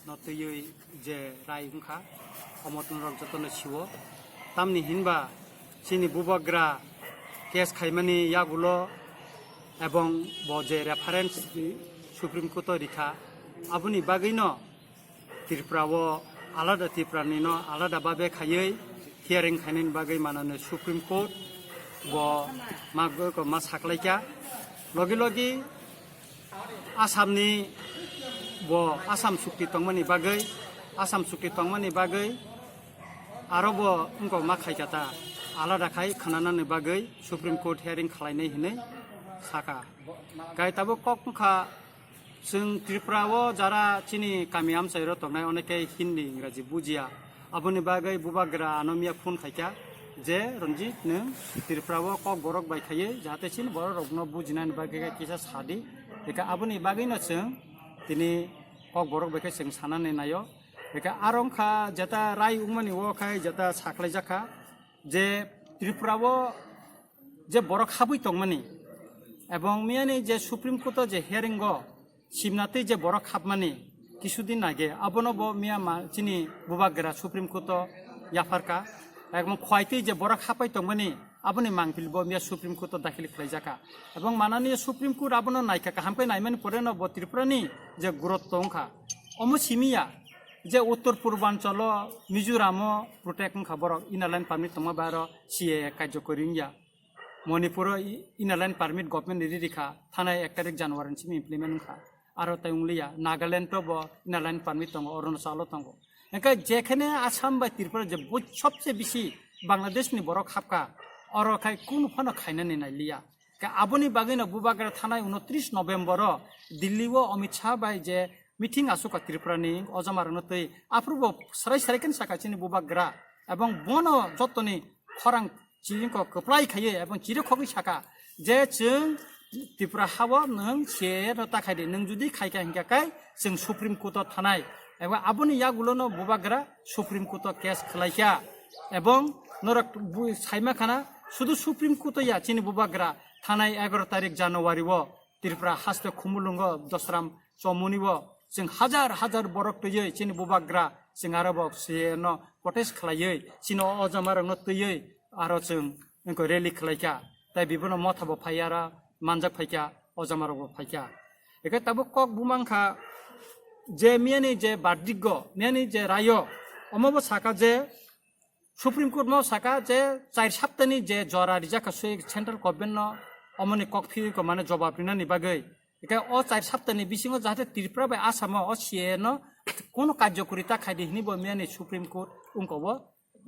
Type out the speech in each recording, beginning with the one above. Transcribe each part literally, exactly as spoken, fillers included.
No twiwi je rai wngkha, omo norok jotono siwo. Tamni hinba chini bubagra case khaimani yagulo ebong bo je reference Supreme Court o rikha, aboni bagwino Tripura o alada, Tripura ni no alada babe khaiwi hearing khainani bagwi manani Supreme Court bo ma, ma saklaikha. Logi logi Assam ni bo Assam chukti tongmani bagwi, Assam chukti tongmani bagwi aro bo wngkok ma khaikha ta, alada khai khwnanani bagwi Supreme Court hearing khlainai hinwi saka. Kai tabuk kok wngkha, chwng Tripura o jara chini kami amchairo tongnai, oneke Hindi, Ingraji bujiya. Aboni bagwi bubagra ano miya phone khaikha je, "Ranjit, nwng Tripura o kok borok bai khaiwi jahate chini borok rokno bujinani bagwi khe kisa sadi." Eka aboni bagwino chwng tini kok borok bai khe chwng sanani naio. Eka aro wngkha jeta rai wngmani o khai jeta saklaijakha je Tripura o je borok habwi tongmani ebong miyani je Supreme Court o je hearing o simna twi je borok hapmani kisudin age, abono bo miya ma chini bubagra Supreme Court o yapharka, ebong khwai twi je borok hapai tongmani aboni mangpili bo miya Supreme Court o dakhil khlaijaka. Ebong manani Supreme Court abono naikha, kaham khe naimani pore no bo Tripura ni je gurutto wngkha, omo simiya je Uttor Purbanchal o, Mizoram o protect wngkha borok, inner line permit tongma bai aro C A A karjokori wngya. Manipur o i-, inner line permit government ni riri kha, thanai ek tarik January ni simi implement wngkha. Aro tai wng liya, Nagaland o bo inner line permit tongo, Arunachal o tongo. Hingkhe jekhene Assam bai Tripura je bo sobse bisi Bangladesh ni borok hapkha, oro khai kunu phano khainani nai liya. Khe aboni bagwino bubagra thanai unotris November o Delhi o Amit Shah bai je meeting asukha Tripura ni ojamarokno twi, aphuru bo srai srai khe saka chini bubagra, ebong bono jotoni khorang chini ko kwplai khaiwi ebong chiri khogwi saka je chwng Tripura hao nwng C A A no ta khai di, nwng judi khai kha hinkha khe chwng Supreme Court o thanai. Ebong aboni yagulo no bubagra Supreme Court o case khlai kha, ebong norok bu-, saima khana sudu Supreme Court o ya, chini bubagra thanai egaroh tarik January o Tripura haste Khumulwngo Dosram Chomoni o chwng hajar hajar borok twiwi chini bubagra chwng aro bo C A A no protest khlaiwi chini o ojamarokno twiwi aro chwng wngkha rally khlaikha, tei bibono motha bo phai aro manjak phaikha, ojamarok bo phaikha. Eke tabuk kok bumang kha je miyani je verdict go, miyani je rayo, omo bo saka je Supreme Court no saka je char saptani je jora rijak kha swi central government no omoni kok phi ko mane jobab rinani bagwi. Eke o char saptani bisingo jahate Tripura bai Assam o, o C A A no kono karjokori ta khai di hini bo miyani Supreme Court wngko bo,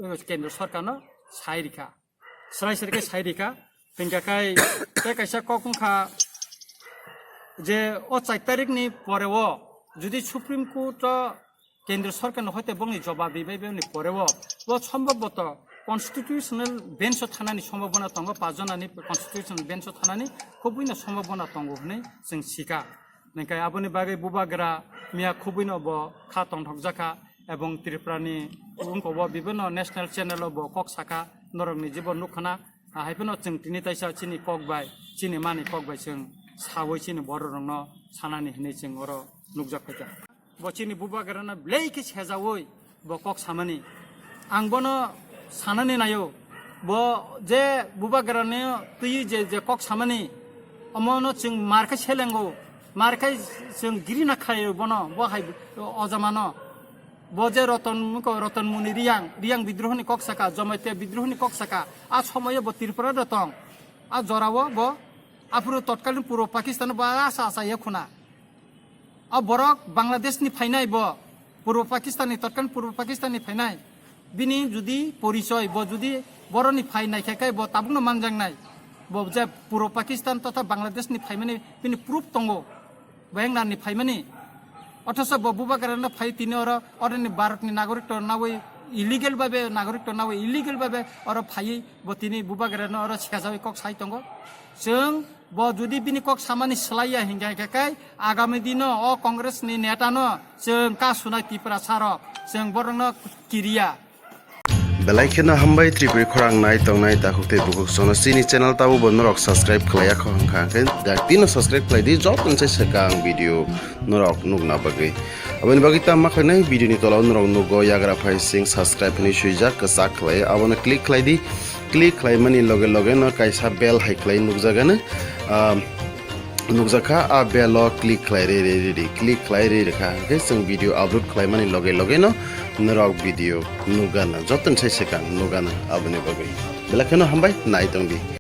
eh, kendro sorkar no sai rikha. Srai srai khe sai rikha. Hingkha khai tei kaisa kok wngkha je o char tarik ni pore o judi Supreme Court o kendro sorkar no hoite bongni jobab ribai bongni pore o bo sombobboto constitutional bench o thanani sombobona tongo, pach jonani constitutional bench o thanani khubui no sombobona tongo hwnwi chwng sika. Hingkhe aboni bagwi bubagra miya khubui no bo kha tongthokjakha ebong Tripura ni wngko bo bibinno national channel o bo kok saka norok ni jibon nukkhana. Ahai phano chwng tini taisa chini kok bai, chini mani kok bai chwng sawi chini borok rokno sanani hinwi chwng oro nukjak phaikha. Bo chini bubagrano belai khe sejawi bo kok samani. Ang bono sanani naio. Bo je bubagrano twi je, je kok samani, omono chwng mar khe selengo, mar khe chwng giri na khlaio bono, bo hai ojamano. Bo je Roton, Roton Muni Riyang, Riyang bidrohoni kok saka, Jamatia bidrohoni kok saka, a somoyo bo Tripura do tong. A jorao bo aphuru totkalin Purbo Pakistan bo asa asa ye khuna. A borok Bangladesh ni phainai bo, Purbo Pakistan ni, totkalin Purbo Pakistan ni phainai. Bini judi porichoi, bo judi boroni phai naikha khe bo tabukno manjaknai. Bo je Purbo Pakistan totha Bangladesh ni phaimani bini proof tongo. Bo england ni phaimani. Othoso bo bubagra no phai tini oro, oroni Bharat ni nagorik to nawi illegal babe, nagorik to nawi illegal babe oro phaiwi bo tini bubagra no oro sejawi kok sai tongo. Chwng bo judi bini kok samani swlaiya hingkha khe kai agami dino o Congress ni neta no chwng ka sunai Tiprasa rok chwng borok no kiriya. Belai kheno hambai Tripuri khorang nai tongnai takhuk tei bukhuk sono chini channel tabo bo norok subscribe khlaiya kho hwnkha hwnkhe dak tino subscribe khlai di joto se swkang video norok nukna bagwi. Aboni bagwi tamo khlainai video ni tola o norok nugo yagra phai sing subscribe hinwi swijak kwchak khlai abono click khlai di. Click khlaimani loge loge no kaisa bell hai khlai nukjagano. Ah, nukjakha a bell o click khlai re re re re click khlai re re kha hwnkhe chwng video upload khlaimani loge loge no norok video nukgana joto se swkang nukgana aboni bagwi belai kheno hambai nai tongdi.